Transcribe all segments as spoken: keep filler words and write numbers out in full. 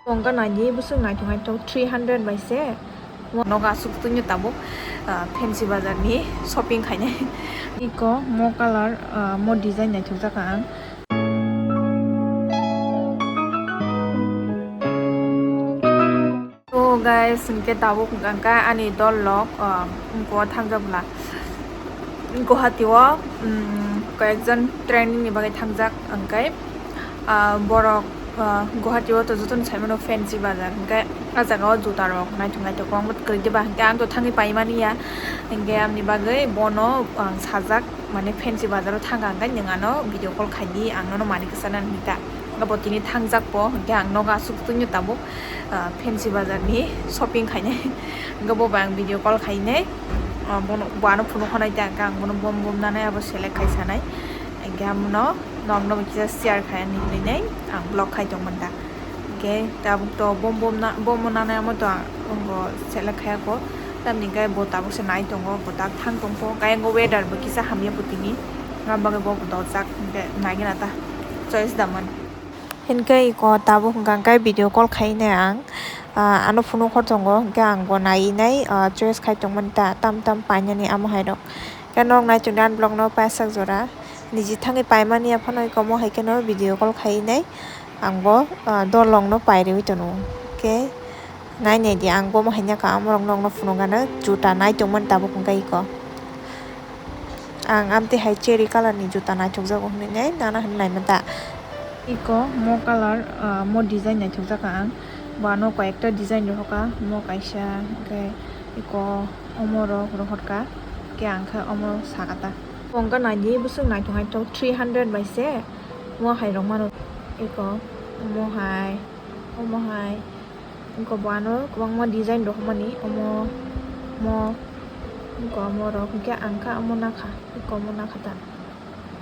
Tongka naidi bwswk naithok naithok three hundred bai se. Nogo aswk tungyo tabuk, ah, Fancy Bazar ni shopping khainai. Iko mo colour, ah, mo design naithok jaka ang. So guys, hinkhe tabuk hwnkha khe ani dol rok, ah, wngkha thangjak bwla. Guwahati o, um, koyekjon training ni bagwi thangjak, hwnkhe, ah, borok, ah, Guwahati o to jotono saimano Fancy Bazar, hwnkhe ah jaga o juta rok naithok naithok kwbangma kwrwi diba, hwnkhe ang to thangwi paimani ya, hwnkhe amni bagwi bono ang sajak, mane Fancy Bazar o thangkha hwnkhe nwng ano video call khaidi, ang nono manwi kwchanani hinwi ta. Abo tini thangjak po, hwnkhe ang nogo aswk tungyo tabuk. Ah, Fancy Bazar ni shopping khainai. Hwnkhe bo bai ang video call khainai. Ah, bono, bo ano phunuk hwnai ta, hwnkhe ang bono bom bom nanai abo select khai sanai. Hwnkhe amono nokno bo kisa share khai ani hinwi nai ang vlog khai tongmani ta. Hwnkhe tabuk to bom bom na, bom bo nanai amo to ang bo select khai kho. Tamni hwnkhe bo tabuk se nai tongo, bo tak thang tongkho. Khe ang weather bo kisa hamya bo tini. Aboni bagwi bo bo dojak, hwnkhe naigwna ta choice da man. Hinkhe iko tabuk hwnkha khe video call khainai ang, ah, ano phunuk hor tongo, hinkhe ang bo naiwi nai, ah, choice khai tongmani ta, tam tam painani amo hai rok. Khe nok nai tongdi ani vlog no paisa jora, niji thangwi paimani ya phano iko mo hai kheno video call khainai ang bo, ah, dol rok no pairiwi tono. Khe nai nai di ang bo mo hai nai kha, amo rok nok no phunuk gana juta nai tongmani tabuk hwnkha iko. Ang amtwi hai cherry colour ni juta naithokjago hinwi nai nana hinwi naimanta. Iko mo colour, ah, mo design naithokjakha ang. Bo ano koi ekta design rohorkha, mo kaisa, hwnkhe iko omo rok rohorkha, hwnkhe ang khe omo sakha ta. Bo wngkha naidi bwswk naithok naithok three hundred bai se mo hai rok mano. Iko omo hai, omo hai. Wngkha bo ano kwbangma design rohormani, omo, mo, wngkha omo rok, hwnkhe ang kha omo nakha, wngkha omo nakha ta.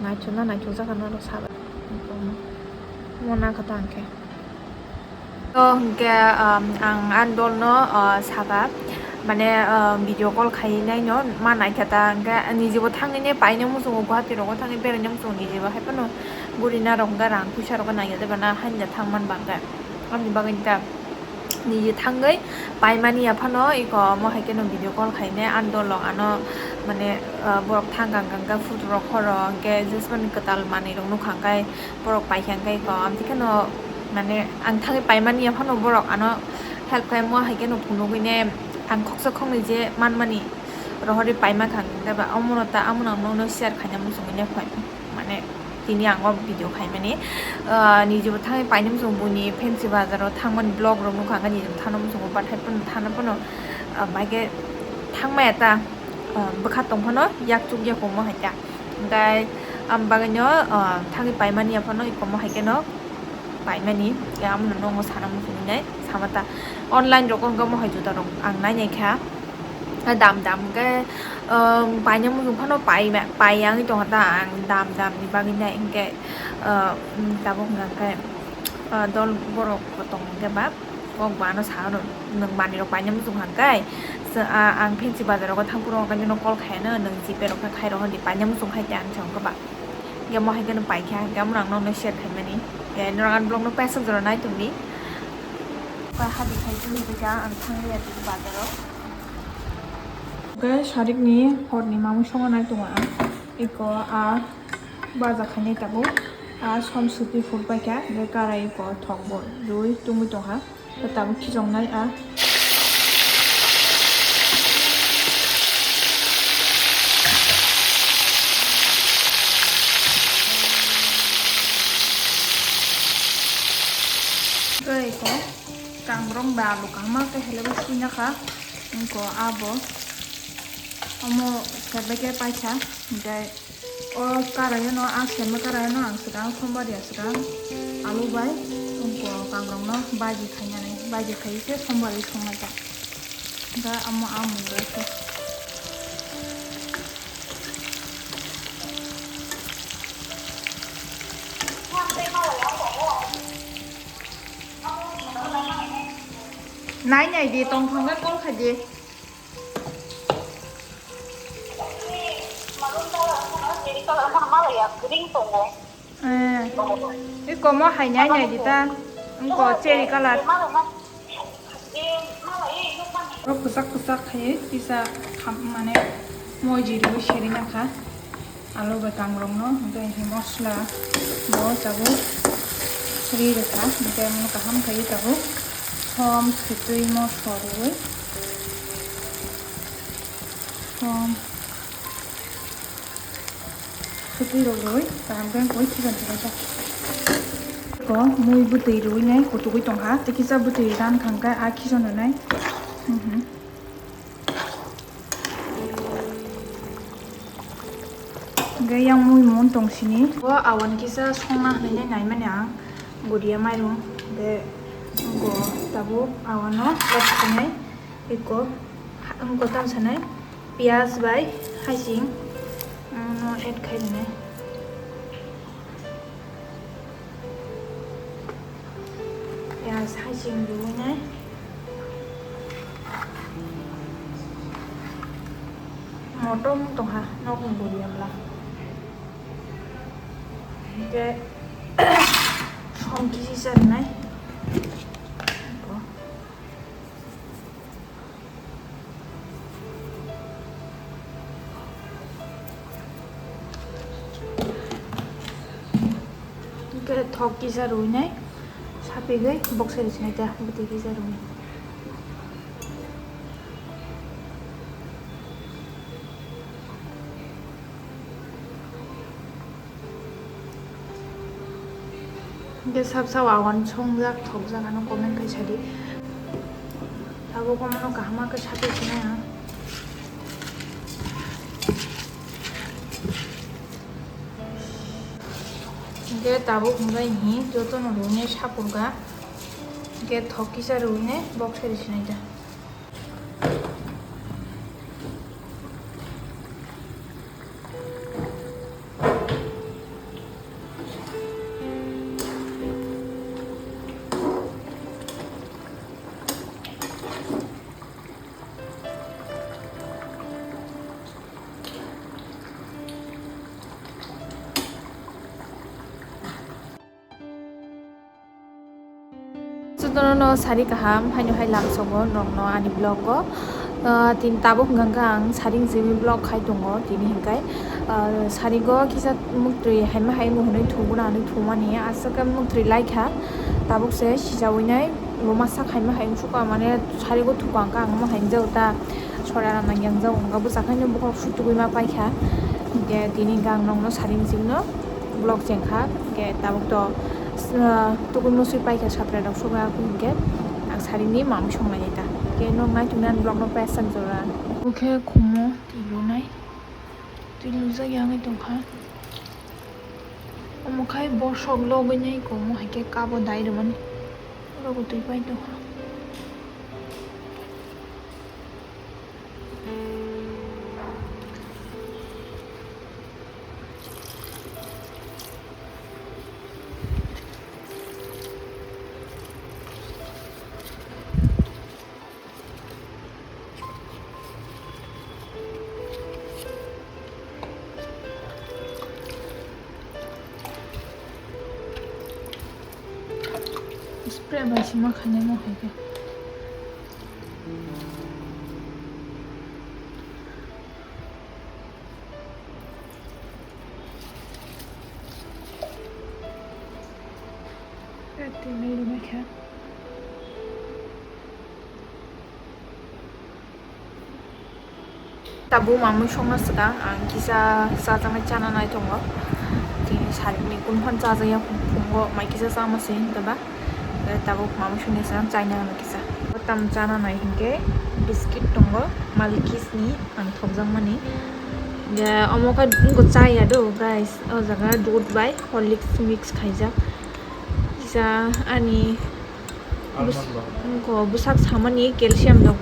Naithokna naithokjakha norok sabai, wngkha omo, omo nakha ta ang khe. To hwnkhe, um, ang ani dolno, uh, sakha, mane, uh, video call khaiwi naino ma naikha ta, hwnkhe nijebo thangwi ne paina muchungo, Guwahati rogo thangwi beraina muchungo, nijebo hai phano guri narok hwnkhe rang puisa rok nangya de bana, hanja thangmani bagwi. Aboni bagwi ta niji thangwi paimani ya phano iko omo hai kheno video call khainai ani dol rok ano mane, ah, borok thang kang kang khe photo rok horo hwnkhe jesmani kwtal manwi rok nukha hwnkhe borok paikha hwnkhe iko amtwi kheno mane ang thangwi paimani ya phano borok ano help khai omo hai kheno phunugwi ne ang khoksa khoknwi je manmani rohorwi paima kha hwnkhe ba omono ta amo nang nokno share khaina muchungwi ne phai. Mane tini ang o video khaimani, ah, nijebo thangwi painani muchung buini Fancy Bazar o thangmani vlog rok nukha, hwnkhe nijebo thangna muchungo bathai phano thangna phano, ah, bai khe thangmaya ta, ah, bwkha tong phano yak chuk ya omo hai ta. Hwnkhe am bagwino, ah, thangwi paimani ya phano ikomo hai kheno paimani, ya amono nongo sana muchungo nai sama ta. Online rok wngkha omo hai juta rok ang nai nai kha. Dam dam hwnkhe, um, paina muchung phano pai ma, pai wngwi tongkha ta ang dam dam ni bagwi nai hwnkhe, uh, um, tabuk hwnkha khe, uh, dol borok bo tong hwnkhe ba kok bo ano sa rw nwng manwi rok paina muchung hwnkhe, ang Fancy Bazar rogo thang phuru hwnkhe nokno call khai ano nwng G Pay rok khe khai rw hwn di paina muchung khai tei ang sa hwnkhe ba. Hwnkhe mo hai kheno paikha, hwnkhe amo ang nokno share khaimani. Hwnkhe norok ani vlog no paisa jora nai tongdi. Koi hadi khai tini bwkha ang thangwi ya tini bazar o. Hwnkhe sarik ni hor ni mamwi songo nai tongo ang. Iko a baja khainai tabuk. A som suti phur paikha, hwnkhe karai iko thok bo rwi tungwi tongkha. Tabuk khichoknai a. Tei ko kangrong ba alu kaham khe helai bo sui nakha. Wngko abo omo khe bai khe paisa, hwnkhe o karaino, a sema karaino ang swkang sombar ya swkang alu bai wngko kangrongno baji khainani, baji khaiwi khe sombarwi songnai ta. Hwnkhe omo a mungwi khe. Nai nai di, tong thangkhe call khai di. Eh, iko mo hai nai nai di ta. Wngkha cherry colour. Oro kwchak kwchak khai kisa kham, mane moi jiriwi seri nakha. Alu bai kangrokno, hwnkhe mosla bo tabuk ri rwkha, hwnkhe omono kaham khai tabuk som khwtwi mosla rwwi, som khwtwi rok rwwi kaham khe koi khijan khijan kha. Ko mui bwtwi rwwi nai kutugwi tongkha, tei kisa bwtwi ran thangkhe a khijan rwnai. Mhm. Hwnkhe yang mui mung tong sini. Bo awan kisa songna hinwi naimani ang guriya mairum. Hwnkhe bo tabuk awano lok sini eko, eko tam sanai piyaj bai hasing, ano add khai rwnai. Piyaj hasing rwwi nai. Motom tongkha nokni guriya bwla. Hwnkhe som kisi cha rwnai. Hwnkhe thok kisa rwinai sapigwi boksai rwsinai ta bwtwi kisa rwinai. Hwnkhe sab sab awan songjak thokjak ano comment khai sadi. Tabuk omono kaham khe sapi sinai ang. Hwnkhe tabuk hwnkhe hi jotono rwini sapurkha. Hwnkhe thok kisa rwini boksai rwsinai ta. Jotono no sari kaham, haino hai lamsogo nokno ani vlog o. Ah, tin tabuk hwnkha khe ang saring simi vlog khai tongo tini hinkai. Ah, sarigo kisa muktwi haima hai hinwi thubuna hinwi thumani aswk khe muktwi laikha. Tabuk se sijawi nai bo masa khaima hai wngsuka mane sarigo thuka hwnkha ang ma hai wngjao ta. Sora rok nang yang jao wngkha bwsakhaino bokhorok sutugwi ma paikha. Hwnkhe tini hwnkhe ang nokno saring simi no vlog chengkha. Hwnkhe tabuk to, ah, tugui musui paikha saprai rok sokha hwnkhe ang saringni mamwi songlai ta. Hwnkhe nok naituknani vlog no paisa jora. Hwnkhe khumo twi lunai twi lujak ya wngwi tongkha. Omo khai borsok logwi nai komo hai khe kabo dai rwmani. Oro bo twi pai tongkha. Spray bai sima khainai mo hai khe. Twi nai rwmai kha. Tabuk mamwi songna swkang ang kisa chajaknai chana nai tongo. Tini salni kunphano chajakya phungo mai kisa chama se hinwi ba. Tabuk mamwi songna swkang chaina hwnwi kisa. Tam chana nai hinkhe biscuit tongo Malkis ni ang thokjakmani. Omo khe chaya do guys, o jaga dudh bai Horlicks mix khaijak. Kisa ani bwsak samani calcium rok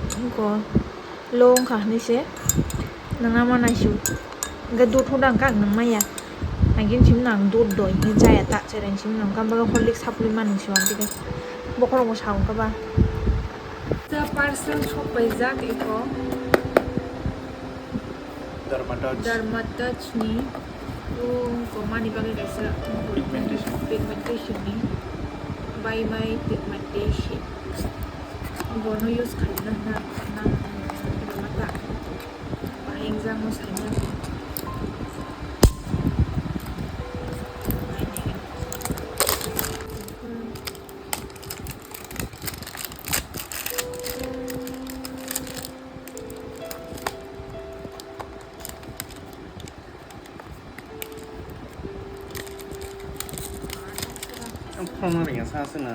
low wngkha hinwi se nangna ma naisio. Hwnkhe dudh hoda hwnkhe ang nangmaya. Agini simi no ang dudh doi hinwi chaya ta, cheraini simi no hwnkhe Horlicks supply mani sio ang tei bokhorok bo sa wngkha ba. Parcel sok paijak eko. Dermatouch. Dermatouch ni. O, komani bagwi kaisa pigmentation. Pigmentation ni. Bye bye pigmentation. Bono use khaina na na mata. Pahingjak mo saina. Ang phone ring sa suna.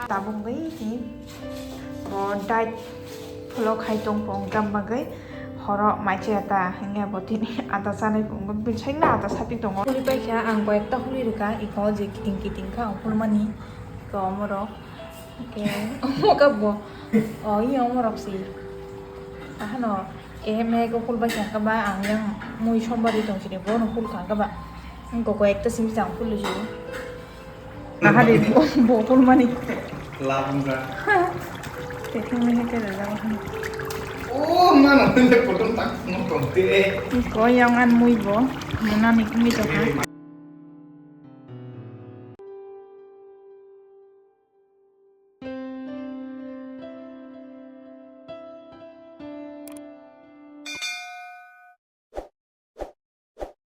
Tabuk bai khe bo diet follow khai tong pong tam bagwi horo maiche ata hinge bo tini ata chanai pong bo bin sai na ata sati tongo. Huli paikha ang koi ekta huli rwkha iko je kiting kiting kha ang hul mani ko omorok ke omo ka bo o iya omorok si ahano e me ko hul paikha ka ba ang yang mui sombar ri tong sini bo no hul kha ka ba ko ko ekta simi chang hul ju. Aha de bo, bo kulmani. Labra. Tethang ni hete da jabo han. Oh, mana hende kodom tak mo konte. Ko yang an mui bo. Mona ni kumi to ha.